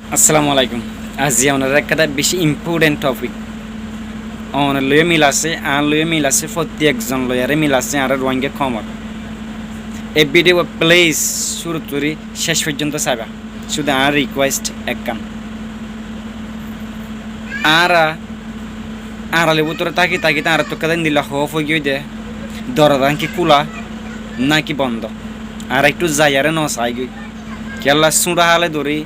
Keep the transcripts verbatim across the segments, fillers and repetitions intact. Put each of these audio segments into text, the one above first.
Assalamu alaikum. Aijja onarár ekkán bicí important topic. Onor loiyó mil asé, añár loiyó mil asé, fottí ekzon loiyaré mil asé, añára Ruáingga koumor. E video please cúru turi céc foijjonto saiba. Cúde añár request ekkán. Añára añáralir bútore táki tákite añárattú ekkán endilla hóf óigiyoi dé, dorozagán ki kúla náki bondó. Añára ettú zaiyaré nosaigói. Kiyólla súñço hále dóri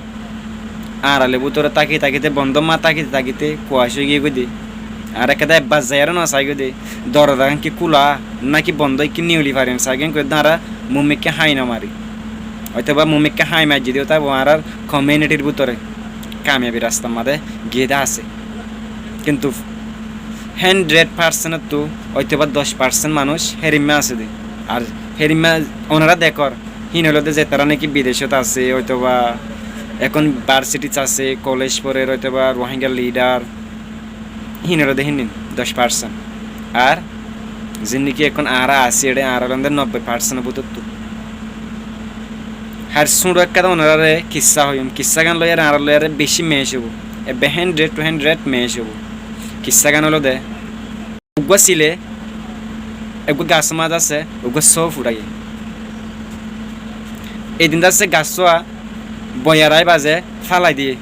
añáralir bútore táki tákite, bondó ma tákite tákite kuac óigiyoi dé. Añára ekkán ebbar zaiyaré nosaigói dé, dorozagán ki kúla náki bondó, ikká niuli fari saigói dé añára mumikká háñi nomari. Óitoba mumikká háñi maijjé dé ótabo añárár community r bútore kamiyabi rastar mazé giyé dé asé. Kintu hundred percent ottú óitoba doc percent manúic hérimma asé dé. Ar hérimma onará dekór, híin óilde zetará náki bidecót asé, óitoba ehón varsity t asé, college forer, óitoba Ruáingga leader, híin óilde híin doc percent. Ar ziín náki ehón añára así, eçé añára óilde nobboi percent bútottú. Ar súñço ekkán onaráre kissá hoiyum, kisságan loiyaré añára loiyaré bicí match óibo. Ebbe hundred to hundred match óibo. Kisságan óilde uggúa sile, uggúa gasór mazé asé, uggúa sóu furaiyé. Edin de asé gasóa boiyarái bazé fálai diyé.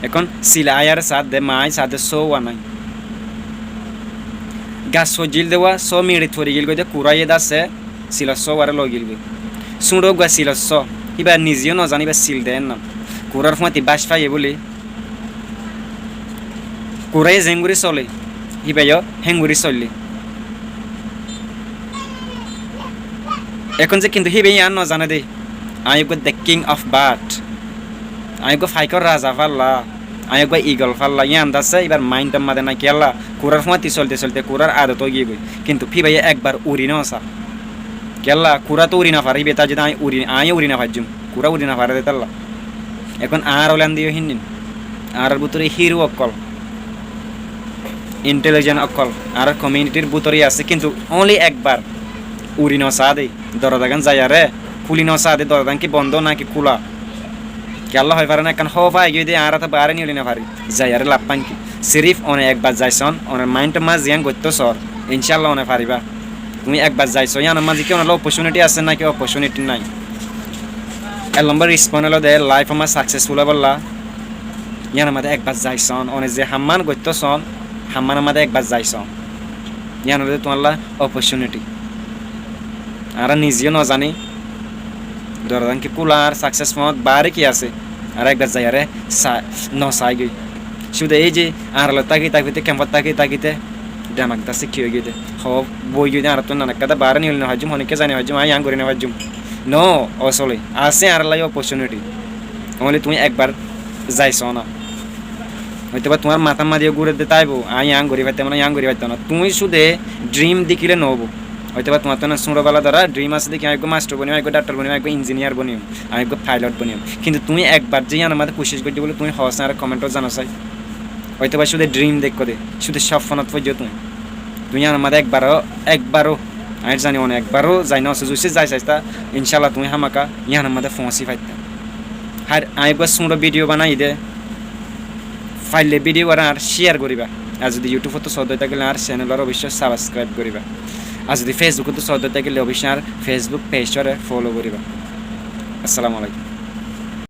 Ehón sile aiyaré saádde, maái saádde sóu anái. Gas foijjíl dé uá, sóu miçit forigíl goi dé, kuráiye de asé, silor sóuaré loigíl goi. Súñço uggúa silor sóu, íba nizeyó nozané íba sil de hénnam. Kurár fúañti bác faiyé bóli, kuráiye zeéngorí sole, híbayó héngorí soillé. Ehón ze kintu híba yían nozané dé, aññí uggúa the king of bird, aññí uggúa faikór raza fálla, aññí uggúa eagle fálla, yían de asé íbar mind or mazé nái. Kiyólla kurár fúañti soilte soilte kurár adot óigiyoi goi. Kintu híbayé ekbar uri nosá. Kiyólla kurá to uri nofaré, híbayé táijje dé aññí uri, aññí uri nofaijjúm. Kurá uri nofaré dé tálla. Ehón añár óilan diyó híin, añárár bútore hero ókkol, intelligent ókkol añárár community r bútore asé, kintu only ekbar uri nosaá dé, dorozagán zaiyaré kúli nosaá dé, dorozagán ki bondó náki kúla. Kiyólla hoi fare ná, ekkán hóf aigiyói dé, añára to baáre niuli nofarí, zaiyaré laf fán ki? Sirif one ekbar zaisón, onor mind or mazé ziyán goittó soór, incálla one faribá. Tuñí ekbar zaisó, yíanor mazé ki onolla opportunity asé náki opportunity nái? Ek lombor respond óilde life or mazé successful óibolla yíanor mazé ekbar zaisón, one ze hammán goittó soón, hammánor mazé ekbar zaisón. Yían óilde tuáñlla opportunity. Añára nizeyó nozaní dorozagán ki kúla ar success fonót baáre ki asé, añára ekbar zaiyaré sa-, nosaigói. Cúde éi ze añára loi táki tákite, kempót táki tákite demak de asé ki óigiyoi dé, hóf boigiyoi dé, añárattú nanakká de baáre niuli nofaijjúm, honikká zai nofaijjúm, aññí yían gorí nofaijjúm. No, ósole asé añárálla opportunity. Only tuñí ekbar zaisó na. Óitoba tuáñr matár mazé yó gúre dé táibo, aññí yían gorí faittam ná, yían gorí faittam ná. Tuñí cúde dream dekíle noóibo. Óitoba tuáñttú ná súñço bála dóra dream asé dé ki, aññí eggúa mastor boniyum, aññí eggúa dhaktor boniyum, aññí eggúa injiniyar boniyum, aññí eggúa pilot boniyum. Kintu tuñí ekbar ze yíanor mazé kucíc goijjó bóli tuñí hoós, añáre comment ot zano sai. Óitoba cúde dream dekkó dé, cúde sópnot foijjó tuñí. Tuñí yíanor mazé ekbaró, ekbaró, aññí zani one ekbaró zai nosó, zuicé zai saisá, incálla tuñí hámaka yíanor mazé foóñsi faittá. Ar aññí eggúa súñço video banaiyí dé, faille video gán añár share goríba. Ar zudi YouTube ottu soódde tákile añár channel ore oboicco subscribe goríba. Ar zudi Facebook ottu soódde tákile oboicco añár Facebook page ore follow goríba. Assalamu alaikum.